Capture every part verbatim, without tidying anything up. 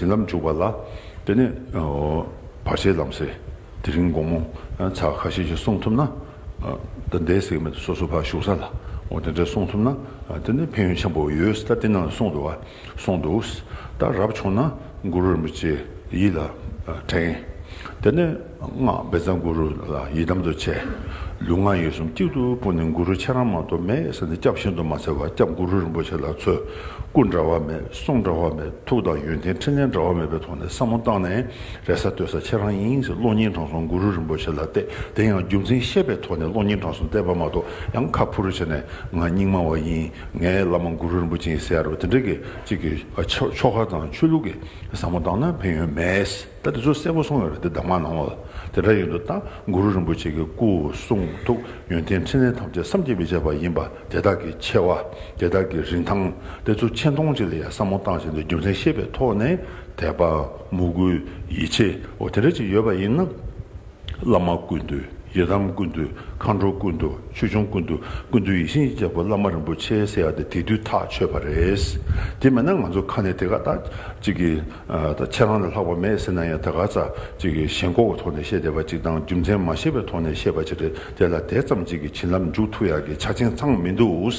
བྱིན་རླབས་འཇུག་པ་ལ། དེ་ནས་བར་ཆད་ལམ་སེལ། དེ་རིང་དགོང་མོ་ཚར་ཁ་ཤས་ཤིག་གསུང་ཐུབ་ན། ད་འདས་ཟེར་གྱི་མེད་དུ་སོ་སོ་ཕར་བཞུགས་ས་ལ། འོ་དེ་འདྲ་གསུང་ཐུབ་ན། དེ་ནི་ཕན་ཡོན་ཆེན་པོ་ཡོད། ད་དེ་ནང་གསུང་འདུག་བ། གསུང་འདུག་ད་རབ་བྱུང་ན་གུ་རུ་རིན་པོ་ཆེ་ཡིད་ལ་དྲན། དེ་ནས་སྔགས་བཛྲ་གུ་རུ་ལ་ཡི་དམ་དུ་བྱས། ལུས་ངག་ཡིད་གསུམ་གཅིག་ཏུ་སྤུངས་ནས་གུ་རུ་ཁྱེད་རང་མ་གཏོགས་མེད་ཟེར་ནས་སྐྱབས་ཤིན་ཏུ་མ་འཚལ་བར་སྐྱབས་གུ་རུ་རིན་པོ་ཆེ་ལ་འཚོལ། སྐུ་འདྲ་བ་མེད། གསུང་འདྲ་བ་མེད། ཐུགས་དང་ཡོན་ཏན་ཕྲིན་ལས་འདྲ་བ་མེད་པའི་ཐོག་ནས་བསམ་བློ་བཏང་ནས། རེ་ས་ལྟོས་ས་ཁྱེད་རང་ཡིན་ཟེར་གློག་བརྙན་དྲང་སྲོང་གུ་རུ་རིན་པོ་ཆེ་ལ་གཏད། དེ་ཡང་རྒྱུ་མཚན་ཤེས་པའི་ཐོག་ནས་གློག་བརྙན་དྲང་སྲོང་གཏད་པ་མ་གཏོགས། ཡང་ཁ་ཕུ་རུ་བྱས་ནས་ང་རྙིང་མ་བ་ཡིན། ངའི་བླ་མ་གུ་རུ་རིན་པོ་ཆེ་ཡིན་ཟེར་ཡ་རོ། དེ་འདྲ་གི་གཅིག་གི་ཆོ་ཆོ་ག་དང་ཆོས་ལུགས་ཀྱི་བསམ་བློ་བཏང་ན་ཕན་ཡོན་མེད། ད་དེ་ཚོ་གསལ་པོ་གསུངས་ཡོད་རེད། དེ་གདམས་ངག་ནང་ལ། དེ་འདྲ་ཡིན་དུས་ད་གུ་རུ་རིན་པོ་ཆེ་གི་སྐུ་གསུང་ཐུགས་ཡོན་ཏན་ཕྲིན་ལས་ཐམས་ཅད་བསམ་གྱིས་མི་ཁྱབ་པ་ཡིན་པ། དེ་དག་གི་ཆེ་བ། དེ་དག་གི་རིན་ཐང་། དེ་ཚོ་ཆེ་མཐོང་ཅིག་ལ་ཡང་བསམ་བློ་བཏང་བྱས་ནས་རྒྱུ་མཚན་ཤེས་པའི་ཐོག་ནས་དད་པ། མོས་གུས། ཡིད་ཆེས། འོ་དེ་འདྲ་ཅིག་ཡོད་པ་ཡིན་ན། བླ་མ་ཀུན་འདུས། ཡི་དམ་ཀུན་འདུས། མཁའ་འགྲོ་ཀུན་འདུས། ཆོས་སྐྱོང་ཀུན་འདུས། ཀུན་འདུས་ཡིད་བཞིན་གྱི་རྒྱལ་པོ་བླ་མ་རིན་པོ་ཆེ་ཟེར་ཡ་དེ་དེ་དུས་ཐག་ཆོད་པ་རེད། དེ་མིན་ན་ང་ཚོ་ཁ་ནས་དེ་ག་ད་ཅིག་གི་ད་ཁྱེད་རང་ལས་ལྷག་པ་མེད་ཟེར་ན་ཡང་། དེ་ག་ཚ་ཅིག་གི་ཞེན་ཁོག་གི་ཐོག་ནས་བཤད་བསྡད་པ་ཅིག་དང་། རྒྱུ་མཚན་མ་ཤེས་པའི་ཐོག་ནས་བཤད་པ་ཅིག་རེད། དེ་ལ་དེ་ཙམ་ཅིག་གི་བྱིན་རླབས་འཇུག་ཐུབ་ཡག་གི་ཆ་རྐྱེན་ཚང་མི་འདུག་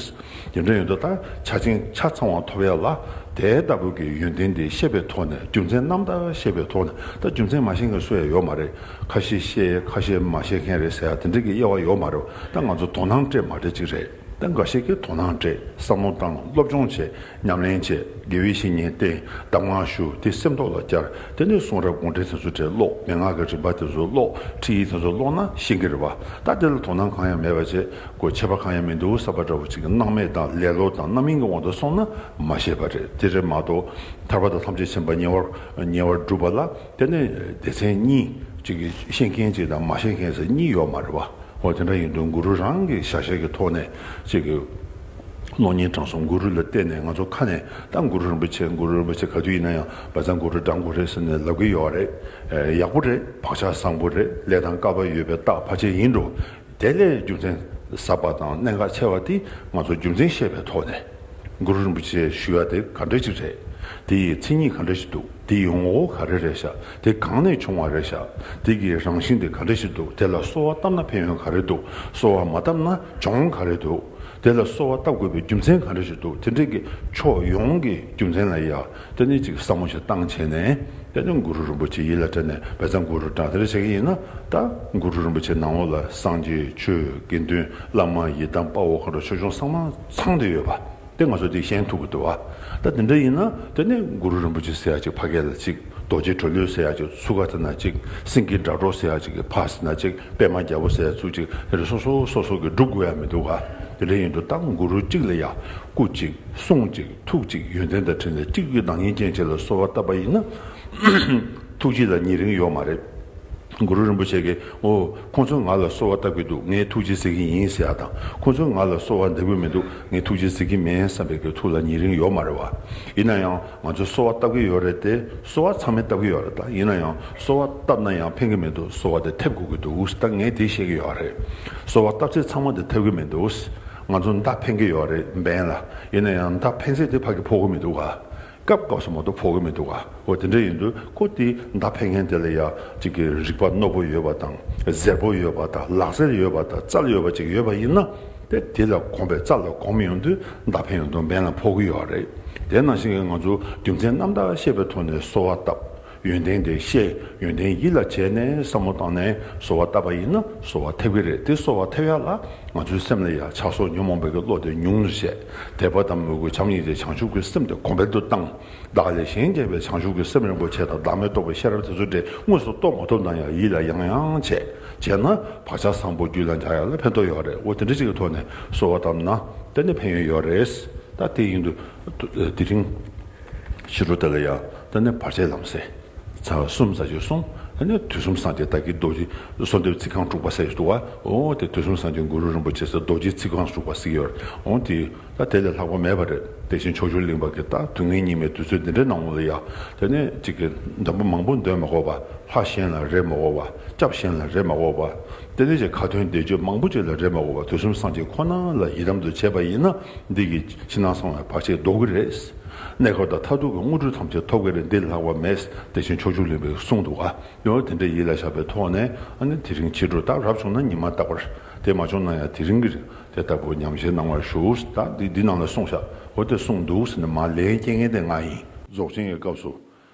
དེ་འདྲ་ཡོད་དུས་ད་ཆ་རྐྱེན་ཆ་ཚང་བ་ཐོབ་ཡག་ལ། དེ་ལྟ་བུ་གི་ཡོན་ཏན་དེ་ཤེས་པའི་ཐོག་ནས། རྒྱུ་མཚན་རྣམ་དག་ཤེས་པའི་ཐོག་ནས། ད་རྒྱུ་མཚན་མ་ཤེས་མཁན་སུ་ཡང་ཡོད་མ་རེད། ཁ་ཤས་ཤེས། ཁ་ཤས་མ་ཤེས་མཁན་རེད་ཟེར་ཡ་དེ་འདྲ་གི་དབྱེ་བ་ཡོད་མ་རེད། ད་ང་ཚོ་དོ་སྣང་སྤྲད་མ་སྤྲད་ཅིག་རེད། ད་འགའ་ཤས་ཀྱིས་དོ་སྣང་སྤྲད། བསམ་བློ་བཏང་། སློབ་སྦྱོང་བྱས། ཉམས་ལེན་བྱས། དགེ་བའི་བཤེས་གཉེན་བསྟེན། གདམས་ངག་ཞུ། དེ་སེམས་ཐོག་ལ་བསྐྱར། དེ་ནས་གསུང་རབ་དགོངས་འགྲེལ་དེ་ཚོ་བྲིས་ཀློག་མན་ངག་གི་རིམ་པ་དེ་ཚོ་ཀློག་ཁྲིད་ཡིག་དེ་ཚོ་ཀློག་ན་ཤེས་ཀྱི་རེད་པ། ད་དེ་ལ་དོ་སྣང་གང་ཡང་མེད་པ་བྱས། ཁོ་ཁྱད་པར་གང་ཡང་མི་འདུག་བསམ་པ་འདྲ་བོ་ཅིག་གི་སྣང་མེད་དང་ལེ་ལོ་དང་རྣམ་གཡེང་གི་དབང་དུ་སོང་ན་མ་ཤེས་པ་རེད། དེ་རེད་མ་གཏོགས། ཐར་པ་དང་ཐམས་ཅད་མཁྱེན་པ་ཉེ་བར་ཉེ་བར་སྒྲུབ་པ་ལ། དེ་ནས་སྡེ་ཚན་གཉིས་ཅིག་གི་ཤེས་མཁན་ཅིག་དང་མ་ཤེས་མཁན་ཟེར་གཉིས་ཡོད་མ་རེད་པ། འོ་དེ་འདྲ་ཡིན་དུས་གུ་རུ་རང་གི་ཞལ་བཞེས་ཀྱི་ཐོག་ནས་ཅིག་གི་གློག་བརྙན་དྲང་སྲོང་གུ་རུ་ལ་བལྟས་ནས། ང་ཚོ་ཁ་ནས་ད་གུ་རུ་རིན་པོ་ཆེ། གུ་རུ་རིན་པོ་ཆེ། ག་དུས་ཡིན་ན་ཡང་བཛྲ་གུ་རུ་བགྲང་དགོས་རེད་ཟེར་ནས་ལབ་ཀྱི་ཡོད་རེད། ཡག་པོ་རེད། བག་ཆགས་བཟང་པོ་རེད། ལས་དང་སྐལ་པ་ཡོད་པའི་རྟགས་ཕལ་ཆེར་ཡིན་འགྲོ། དེ་ལས་རྒྱུ་མཚན་ཟབ་པ་དང་གནད་འགག་ཆེ་བ་དེ། ང་ཚོ་རྒྱུ་མཚན་ཤེས་པའི་ཐོག་ནས་གུ་རུ་རིན་པོ་ཆེ་ཞུ་ཡ་དེ་ག་འདྲ་ཅིག་རེད། དེ་ཡི་མཚན་ཉིད་ག་འདྲ་ཞིག་འདུག་དེ་ཡི་ངོ་བོ་ག་རེ་རེད་ཤག་དེ་གང་ནས་བྱུང་བ་རེད་ཤག་དེ་གི་རང་བཞིན་དེ་ག་འདྲ་ཞིག་འདུག་དེ་ལ་གསོལ་བ་བཏབ་ན་ཕན་ཡོན་ག་རེ་འདུག་གསོལ་བ་མ་བཏབ་ན་གྱོང་ག་རེ་འདུག་དེ་ལ་གསོལ་བ་བཏབ་དགོས་པའི་རྒྱུ་མཚན་ག་འདྲ་ཞིག་འདུག་དེ་འདྲའི་གི་ཕྱོགས་ཡོངས་ཀྱི་རྒྱུ་མཚན་ལ་ཡ། དེ་ནས་ཅིག་བསམ་བློ་ཞིག་བཏང་བྱས་ནས། དེ་ནས་གུ་རུ་རིན་པོ་ཆེ་ཡིད་ལ་དྲན་ནས་བཛྲ་གུ་རུ་བགྲང་། དེ་འདྲ་བྱེད་ཀྱི་ཡིན་ན། ད་གུ་རུ་རིན་པོ་ཆེ་ནང་ལོགས་ལ་སངས་རྒྱས། ཆོས། དགེ་འདུན། བླ་མ། ཡི་དམ། དཔའ་བོ། མཁའ་འགྲོ། ཆོས་སྐྱོང་ཚང་མ་ཚང་བསྡད་ཡོད་པ། དེ་ང་ཚོ་དེ་ཤེས་ཐུབ་ཀྱི་འདུག་བ། ད་དེ་འདྲ་ཡིན་ན། དེ་ནས་གུ་རུ་རིན་པོ་ཆེ་ཟེར་ཡ་ཅིག་ཕ་གི་ལ་ཅིག་རྡོ་རྗེ་གྲོ་ལོད་ཟེར་ཡ་ཅིག་ཚུགས་ཀ་དེ་ན་ཅིག་སེང་གེ་སྒྲ་སྒྲོགས་ཟེར་ཡ་ཅིག་གི་ཕ་ཟེར་ན་ཅིག་པད་མ་རྒྱལ་པོ་ཟེར་ཡ་ཚུགས་ཅིག་དེ་རེ་སོ་སོ་སོ་སོ་གི་སྒྲུབ་དགོས་ཡ་མི་འདུག་ག་དེ་འདྲ་ཡིན་དུས་ད་གུ་རུ་གཅིག་ལ་ཡ་སྐུ་གཅིག་གསུང་གཅིག་ཐུགས་གཅིག་ཡོན་ཏན་དང་འཕྲིན་ལས་གཅིག་གི་བདག་ཉིད་ཅན་ཅིག་ལ་གསོལ་བ་བཏབ་པ་ཡིན་ན། ཐུགས་རྗེ་ལ་ཉེ་རིང་ཡོད་མ་རེད། གུ་རུ་རིན་པོ་ཆེ་གིས། འོ། ཁོང་ཚོས་ང་ལ་གསོལ་བ་བཏབ་ཀྱི་འདུག་ངས་ཐུགས་རྗེ་གཟིགས་ཀྱི་ཡིན་ཟེར་ཡ་དང་། ཁོང་ཚོས་ང་ལ་གསོལ་བ་འདེབས་ཀྱི་མི་འདུག་ངས་ཐུགས་རྗེ་གཟིགས་ཀྱི་མིན་བསམ་པའི་གི་ཐུགས་ལ་ཉེ་རིང་ཡོད་མ་རེད་བ། ཡིན་ན་ཡང་ང་ཚོས་གསོལ་བ་བཏབ་ཀྱི་ཡོད་རེད་དེ། གསོལ་བ་ཚང་མས་བཏབ་ཀྱི་ཡོད་རེད། ད་ཡིན་ན་ཡང་གསོལ་བ་བཏབ་ན་ཡང་ཕན་གྱི་མི་འདུག་གསོལ་བ་དེ་ཐེབས་དགོས་ཀྱི་འདུག་ད་ངས་དེ་བཤད་ཀྱི་ཡོད་རེད། གསོལ་བ་བཏབ་ཚད་ཚང་མ་དེ་ཐེབས་ཀྱི་མི་འདུག་ང་ཚོ་མདའ་འཕེན་གྱི་ཡོད་རེད་འབེན་ལ། ཡིན་ན་ཡང་མདའ་འཕེན་ཚད་དེ་ཕ་གི་ཕོག་གི་མི་འདུག་ག་སྐབས་སྐབས་སུ་མ་གཏོགས་ཕོག་གི་མི་འདུག་ག་འོ་དེ་འདྲ་ཡིན་དུས་ཁོ་དེ་མདའ་འཕེན་མཁན་དེ་ལ་ཡ་གཅིག་གི་རིག་པ་རྣོ་པོ་ཡོད་པ་དང་། གཟེར་པོ་ཡོད་པ་དང་། ལག་རྩལ་ཡོད་པ་དང་། རྩལ་ཡོད་པ་ཅིག་ཡོད་པ་ཡིན་ན། དེ་དེ་ལ་གོམས་པའི་རྩལ་ལ་གོམས་ཡོང་དུས་མདའ་འཕེན་ཡོང་དུས་འབེན་ལ་ཕོག་གི་ཡོད་རེད། དེ་ནང་བཞིན་གྱི་ང་ཚོ་རྒྱུ་མཚན་རྣམ་དག་ཤེས་པའི་ཐོག་ནས་གསོལ་བ་བཏབ། ཡོན་ཏན་དེ་ཤེས། ཡོན་ཏན་ཡིད་ལ་བྱས་ནས་བསམ་བློ་བཏང་ནས་གསོལ་བ་བཏབ་པ་ཡིན་ན་གསོལ་བ་ཐེབས་ཀྱི་རེད། དེ་གསོལ་བ་ཐེབས་ཡ་ལ་ང་ཚོའི་སེམས་ལ་ཡ་ཆགས་སོགས་ཉོན་མོངས་པའི་གི་བློ་དེ་ཉུང་རུ་བྱས། དད་པ་དང་མོས་གུས་བྱམས་སྙིང་རྗེ་བྱང་ཆུབ་ཀྱི་སེམས་དེ་གོང་འཕེལ་དུ་བཏང་། བདག་ལས་གཞན་གཅེས་པའི་བྱང་ཆུབ་ཀྱི་སེམས་རིན་པོ་ཆེ་དང་བདག་མེད་རྟོགས་པའི་ཤེས་རབ་དེ་ཚོ་དེ་དངོས་སུ་རྟོགས་མ་ཐུབ་ན་ཡང་ཡིད་ལ་ཡང་ཡང་བྱས། བྱས་ན་བག་ཆགས་བཟང་པོ་རྒྱུད་ལ་འཇགས་ཡ་ལ་ཕན་ཐོགས་ཡོད་རེད། འོ་དེ་འདྲ་ཅིག་གི་ཐོག་ནས་གསོལ་བ་བཏབ་ན་དེ་ནི་ཕན་ཡོན་ཡོད་རེད། ད་དེ་ཡིན་དུས་དེ་རིང་ཕྱི་དྲོ་དེ་ལ་ཡ་ད་ནི་བར་ཆད་ལམ་སེལ། ཚར་གསུམ་ཟ་རྒྱུ་གསུངས། ཨ་ནི་དུས་གསུམ་སངས་རྒྱས་བདག་གི་རྡོ་རྗེ། གསོལ་འདེབས་ཚིག་རྐང་དྲུག་པ་ཟེར་ཞིག་འདུག་བ། འོ་དེ་དུས་གསུམ་སངས་རྒྱས་གུ་རུ་རིན་པོ་ཆེ་ཟེར་རྡོ་རྗེ་ཚིག་རྐང་དྲུག་པ་ཟེར་གྱི་ཡོད་རེད། འོ་དེ་ད་དེ་ལས་ལྷག་པ་མེད་པ་རེད། དེ་བཞིན་ཕྱོགས་བཅུར་གླིང་པ་གི་ད་དུས་ངན་སྙིགས་མའི་དུས་ཚོད་འདི་འདྲའི་ནང་ལ་ཡ། དེ་ནས་གཅིག་གི་འདོན་པ་མང་པོ་འདོན་མ་དགོས་པ། ལྷ་གཞན་ལ་རེ་མ་དགོས་པ། སྐྱབས་གཞན་ལ་རེ་མ་དགོས་པ། དེ་ནས་ཀྱི་ཁ་ཏོན་བཟླས་བརྗོད་མང་པོ་ཅིག་ལ་རེ་མ་དགོས་པ། དུས་གསུམ་སངས་རྒྱས་ཁོ་ན་ལ་ཡི་དམ་དུ་བྱས་པ་ཡིན་ན། འདི་གི་ཕྱི་ནང་གསང་བའི་བར་ཆད་ཟློག་གི་རེད། གནས་སྐབས་དང་མཐར་ཐུག་གི་དངོས་གྲུབ་ཐམས་ཅད་ཐོབ་ཀྱི་རེད། འདི་ལྷག་པ་མེད། དེ་བཞིན་ཕྱོགས་བཅུ་གླིང་པས་གསུངས་འདུག་ག་ཡང་དེ་འདྲ་ཡིད་ལ་བཞག་པའི་ཐོག་ནས་ཨ་ནི་དེ་རིང་ཕྱི་དྲོ་ད་རབ་བྱུང་ན་ཉི་མ་རྟག་པར། དེ་མ་བྱུང་ན་ཡང་དེ་རིང་གི་རིང་དེ་ལྟ་བུ་ཉམས་བཞེས་གནང་བར་ཞུ། ད་འདི་འདི་ནང་ལ་གསུངས་ཤག་འོ་དེ་གསུངས་འདུག་ཟེར་ནས་མར་ལན་སྐྱེལ་མཁན་དེ་ང་ཡིན། རྫོགས་ཆེན་གྱི་སྐབས་སུ།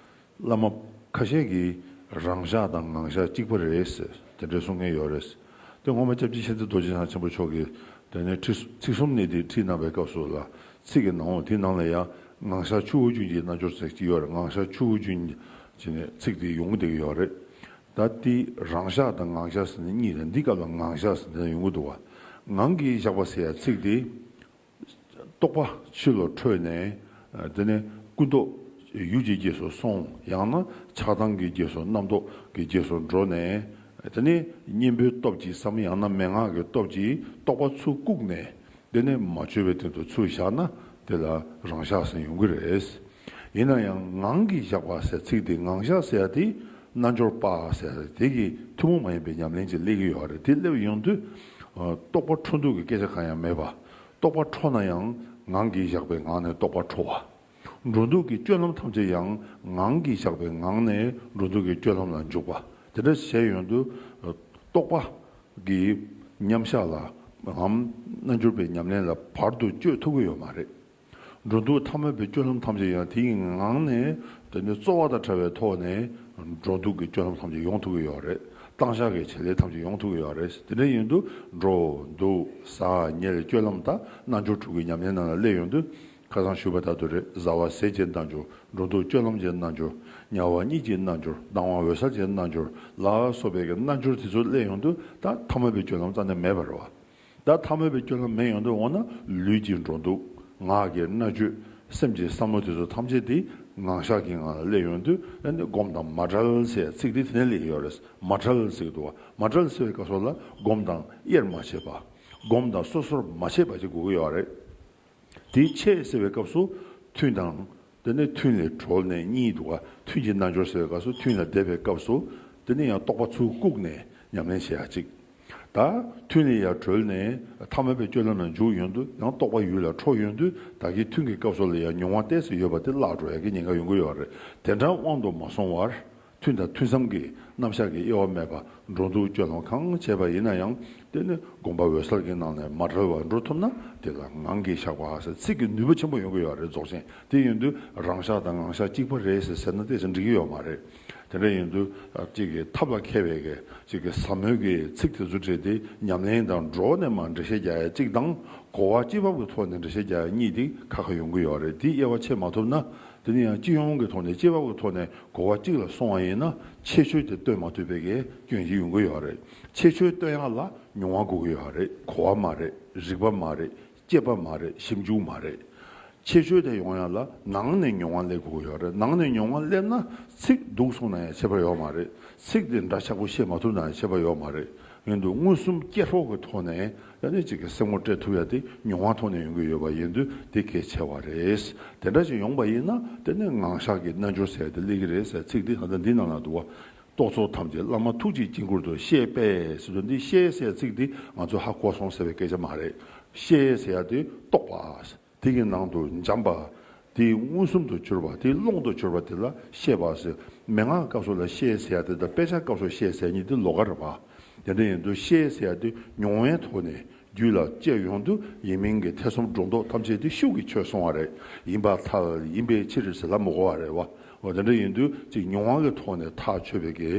བླ་མ་ཁ་ཤས་ཀྱིས་རང་ཤག་དང་ངང་ཤག་གཅིག་པ་རེད་ཟེར་དེ་འདྲ་གསུང་མཁན་ཡོད་རེད། དེ་སྔོན་མ་སྐྱབས་རྗེ་མཁྱེན་བརྩེ་རྡོ་རྗེ་འཆང་ཆེན་པོ་མཆོག་གིས་དེ་ནས་ཁྲིད་ཚིག་གསུམ་གནད་བརྡེག་ཁྲིད་གནང་བའི་སྐབས་སུ་ལ་ཚིག་གི་ནང་འོག་དེའི་ནང་ལ་ཡང་ངང་ཤག་ཆུ་བོ་རྒྱུན་གྱི་རྣལ་འབྱོར་ཟེར་གྱི་ཡོད་རེད། ངང་ཤག་ཆུ་བོ་རྒྱུན་གྱི་ཚིག་དེ་ཡོང་གི་བསྡད་ཀྱི་ཡོད་རེད། ད་དེ་རང་ཤག་དང་ངང་ཤག་ཟེར་ནས་གཉིས་རེད། འདི་སྐབས་ལ་ངང་ཤག་ཟེར་ནས་ཡོང་གི་འདུག་བ། ངང་གིས་བཞག་པ་ཟེར་ཡ་ཚིག་དེ། རྟོག་པ་ཕྱི་ལ་འཕྲོས་ནས། དེ་ནས་ཀུན་རྟོག་ཡུལ་གྱི་རྗེས་སུ་སོང་། ཡང་ན་ཆགས་སྡང་གི་རྗེས་སུ་རྣམ་རྟོག་གི་རྗེས་སུ་འགྲོ་ནས། དེ་ནས་གཉེན་པོའི་སྟོབས་ཀྱིས་སམ། ཡང་ན་མན་ངག་གི་སྟོབས་ཀྱིས་རྟོག་པ་ཚུར་བཀུག་ནས། དེ་ནས་མ་བཅོས་པའི་སྟེང་དུ་ཚུར་བཞག་ན་དེ་ལ་རང་ཤག་ཟེར་ཡོང་གི་རེད། ཡིན་ན་ཡང་ངང་གིས་བཞག་པ་ཟེར་ཚིག་དེ་ངང་ཤག་ཟེར་ཡ་དེ་རྣལ་འབྱོར་པ་ཟེར་ཡ་དེ་གི་ཐུན་མོང་མ་ཡིན་པའི་ཉམས་ལེན་ཅིག་སླེབས་ཀྱི་ཡོད་རེད། དེ་སླེབས་ཡོང་དུས་རྟོག་པ་འཕྲོ་འདུ་གི་སྐད་ཆ་གང་ཡང་མེད་པ། རྟོག་པ་འཕྲོ་ན་ཡང་ངང་གིས་བཞག་པའི་ངང་ནས་རྟོག་པ་འཕྲོ་བ། འགྲོ་འདུག་གི་སྤྱོད་ལམ་ཐམས་ཅད་ཡང་ངང་གིས་བཞག་པའི་ངང་ནས་འགྲོ་འདུག་གི་སྤྱོད་ལམ་ལ་འཇུག་པ། དེ་འདྲ་བྱས་ཡོང་དུས་རྟོག་པ་གི་མཉམ་བཞག་ལ་འམ་རྣལ་འབྱོར་པའི་ཉམས་ལེན་ལ་བར་དུ་གཅོད་ཐུབ་ཀྱི་ཡོད་མ་རེད། འགྲོ་འདུག་ཐ་མལ་པའི་སྤྱོད་ལམ་ཐམས་ཅད་ཡང་དེའི་ངང་ནས་དེ་ནས་རྩོལ་བ་དང་བྲལ་བའི་ཐོག་ནས་འགྲོ་འདུག་གི་སྤྱོད་ལམ་ཐམས་ཅད་ཡོང་ཐུབ་ཀྱི་ཡོད་རེད། བཏང་བཞག་གི་བྱེད་ལས་ཐམས་ཅད་ཡོང་ཐུབ་ཀྱི་ཡོད་རེད། དེ་འདྲ་ཡིན་དུས་འགྲོ་འདུག་ཟ་ཉལ་སྤྱོད་ལམ་དང་རྣལ་འབྱོར་དྲུག་གི་ཉམས་ལེན་ནང་ལ་སླེབས་ཡོང་དུས། ཁ་སང་ཞུས་པ་ལྟར་དུ་རེད། བཟའ་བ་ཟས་ཀྱི་རྣལ་འབྱོར། འགྲོ་འདུག་སྤྱོད་ལམ་གྱི་རྣལ་འབྱོར། དམྱལ་བ་གཉིད་ཀྱི་རྣལ་འབྱོར། སྡང་བ་འོད་གསལ་གྱི་རྣལ་འབྱོར་ལ་སོགས་པའི་གི་རྣལ་འབྱོར་དེ་ཚོ་སླེབས་ཡོང་དུས་ད་ཐ་མལ་པའི་སྤྱོད་ལམ་རྩ་ནས་མེད་པ་རེད་བ། ད་ཐ་མལ་པའི་སྤྱོད་ལམ་མེད་ཡོང་དུས་འོ་ན་ལུས་ཀྱི་འགྲོ་འདུག་ངག་གི་སྨྲ་བརྗོད། སེམས་ཀྱི་བསམ་བློ་དེ་ཚོ་ཐམས་ཅད་དེ་ངང་བཞག་གི་ངང་ལ་སླེབས་ཡོང་དུས་ཨ་ནི་སྒོམ་དང་མ་བྲལ་ཟེར་ཚིག་དེ་དེ་ནས་སླེབས་ཡོད་རེད། མ་བྲལ་ཟེར་གི་འདུག་བ། མ་བྲལ་ཟེར་བའི་སྐབས་སུ་ལ་སྒོམ་དང་དབྱེར་མ་ཕྱེད་པ། སྒོམ་དང་སོ་སོར་མ་ཕྱེད་པ་ཅིག་དགོས་ཀྱི་ཡོད་རེད། དེའི་ཕྱེད་ཟེར་བའི་སྐབས་སུ་ཐུན་དང་། དེ་ནས་ཐུན་ལས་གྲོལ་ནས་གཉིད་འདུག་ག་ཐུན་གྱི་རྣལ་འབྱོར་ཟེར་བའི་སྐབས་སུ་ཐུན་ལ་བསྡད་པའི་སྐབས་སུ་དེ་ནས་ཡང་རྟོག་པ་ཚུར་བཀུག་ནས་ཉམས་ལེན་བྱེད་ཡ་གཅིག་ད་ཐུན་ལས་ཡར་གྲོལ་ནས་ཐ་མལ་པའི་སྤྱོད་ལམ་ལ་འཇུག་ཡོང་དུས་ཡང་རྟོག་པ་ཡུལ་ལ་འཕྲོ་ཡོང་དུས་ད་གིན་ཐུན་གྱི་སྐབས་སུ་ལ་ཡང་མྱོང་བ་ཏོག་ཙམ་ཡོད་པ་དེ་བརླག་འགྲོ་ཡ་གི་ཉེན་ཁ་ཡོང་གི་ཡོད་རེད། དེ་འདྲ་དབང་དུ་མ་སོང་བར། ཐུན་དང་ཐུན་མཚམས་ཀྱི་རྣམ་གཞག་གི་དབྱེ་བ་མེད་པ་འགྲོ་འདུག་སྤྱོད་ལམ་གང་བྱས་པ་ཡིན་ན་ཡང་དེ་ནི་སྒོམ་པ་འོད་གསལ་གྱི་ནང་ནས་མ་བྲལ་བར་འགྲོ་ཐུབ་ན་དེ་ལ་ངང་གིས་བཞག་པ་ཟེར་ཚིག་གི་ནུས་པ་ཆེན་པོ་ཡོང་གི་ཡོད་རེད། རྫོགས་ཆེན་དེ་ཡིན་དུས་རང་ཤག་དང་ངང་ཤག་གཅིག་པ་རེད་ཟེར་ཟེར་ན་ཏོག་ཙམ་འགྲིག་གི་ཡོད་མ་རེད། དེ་འདྲ་ཡིན་དུས་གཅིག་གི་ཐབས་ལ་མཁས་པའི་གི་གཅིག་གི་ཟབ་མོའི་གི་ཚིག་དེ་ཚོ་བྲིས་ཏེ་ཉམས་ལེན་དང་འགྲོགས་ནས་མར་འགྲེལ་བཤད་རྒྱག་ཡ་གཅིག་དང་གོ་བ་སྤྱི་བབ་ཀྱི་ཐོག་ནས་འགྲེལ་བཤད་རྒྱག་ཡ་གཉིས་དེ་ཁ་ཁ་ཡོང་གི་ཡོད་རེད། དེའི་དབྱེ་བ་ཕྱེ་མ་ཐུབ་ན། དེ་ནི་ཡང་སྤྱི་ཡོངས་ཀྱི་ཐོག་ནས་སྤྱི་བབ་ཀྱི་ཐོག་ནས་གོ་བ་གཅིག་ལ་སོང་བ་ཡིན་ན་ཁྱད་ཆོས་དེ་སྟོན་མ་ཐུབ་པའི་གི་སྐྱོན་ཞིག་ཡོང་གི་ཡོད་རེད། ཁྱད་ཆོས་སྟོན་ཡག་ལ་མྱོང་བ་དགོས་ཀྱི་ཡོད་རེད། གོ་བ་མ་རེད། རིག་པ་མ་རེད། དཔྱད་པ་མ་རེད། ཞིབ་འཇུག་མ་རེད། ཁྱད་ཆོས་དེ་ཡོང་ཡག་ལ་ནང་ནས་མྱོང་བ་སླེབས་དགོས་ཀྱི་ཡོད་རེད། ནང་ནས་མྱོང་བ་སླེབས་ན་ཚིག་སྡུག་སོང་ན་ཡང་ཁྱད་པར་ཡོད་མ་རེད། ཚིག་དེ་འདྲ་ཆགས་པོ་བཤད་མ་ཐུབ་ན་ཡང་ཁྱད་པར་ཡོད་མ་རེད། ཡིན་དུས་མངོན་སུམ་སྐྱེ་སྲོག་གི་ཐོག་ནས་ཡང་ནི་གཅིག་གི་སེམས་ངོ་སྤྲད་ཐུབ་ཡ་དེ་མྱོང་བ་ཐོག་ནས་ཡོང་གི་ཡོད་པ་ཡིན་དུས་དེ་གལ་ཆེ་བ་རེད། དེ་འདྲ་ཞིག་ཡོང་པ་ཡིན་ན་དེ་ནི་ངང་བཞག་གི་རྣལ་འབྱོར་ཟེར་ཡ་དེ་སླེབས་ཀྱི་རེད་ཟེར་ཚིག་འདི་ད་ལྟ་འདི་ནང་ན་འདུག་བ། རྟོག་ཚོགས་ཐམས་ཅད་བླ་མ་ཐུགས་ཀྱི་དཀྱིལ་འཁོར་དུ་ཤེས་པས་ཟེར་དུས་འདི་ཤེས་ཟེར་ཡ་ཚིག་འདི་ང་ཚོས་ཧ་གོ་སོང་ཟེར་བའི་སྐད་ཆ་མ་རེད། ཤེས་ཟེར་ཡ་དེ་རྟོགས་པ། དེ་གི་ནང་དུ་འབྱམས་པ། དེའི་མངོན་སུམ་དུ་གྱུར་པ། དེའི་ཀློང་དུ་གྱུར་པ་དེ་ལ་ཤེས་པ་ཟེར། མན་ངག་སྐབས་སུ་ལ་ཤེས་ཟེར་ཡ་དེ་དང་དཔེ་ཆ་སྐབས་སུ་ཤེས་ཟེར་ཡ་གཉིས་དེ་ལོགས་ཀ་རེད་པ། དེ་འདྲ་ཡིན་དུས་ཤེས་ཟེར་ཡ་དེ་མྱོང་བའི་ཐོག་ནས་རྒྱུད་ལ་སྐྱེས་ཡོང་དུས་ཡིན་མིན་གྱི་ཐེ་ཚོམ་སྒྲོ་འདོགས་ཐམས་ཅད་དེ་ཤུགས་ཀྱིས་ཆོད་སོང་བ་རེད། ཡིན་པར་ཐལ། ཡིན་པའི་ཕྱིར་ཟེར་ལབ་མི་དགོས་པ་རེད་བ། འོ་དེ་འདྲ་ཡིན་དུས་ཅིག་མྱོང་བ་གི་ཐོག་ནས་ཐག་ཆོད་པའི་གི་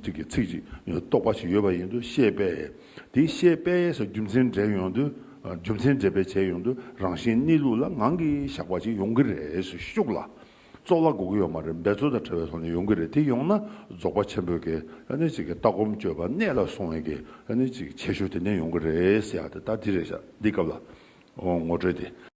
ཅིག་གི་ཚིག་ཅིག་རྟོགས་པ་ཞིག་ཡོད་པ་ཡིན་དུས་ཤེས་པས། དེ་ཤེས་པས་སོགས་རྒྱུ་མཚན་འདྲེན་ཡོང་དུས། རྒྱུ་མཚན་འདྲེན་པའི་བྱས་ཡོང་དུས་རང་བཞིན་གནས་ལུགས་ལ་ངང་གིས་བཞག་པ་ཅིག་ཡོང་གི་རེད་ཟེར་ཤུགས་ལ། རྩོལ་བ་དགོས་ཀྱི་ཡོད་མ་རེད། འབད་རྩོལ་དང་བྲལ་བའི་ཐོག་ནས་ཡོང་གི་རེད། དེ་ཡོང་ན་རྫོགས་པ་ཆེན་པོའི་གི་ཨ་ནི་ཅིག་གི་ལྟ་སྒོམ་སྤྱོད་པ་གནད་ལ་སོང་བའི་གི་ཨ་ནི་ཅིག་ཁྱད་ཆོས་དེ་ནས་ཡོང་གི་རེད་ཟེར་ཡ་དེ་ད་འདི་རེད་ཤག་འདི་སྐབས་ལ་ངོ་སྤྲོད་དེ།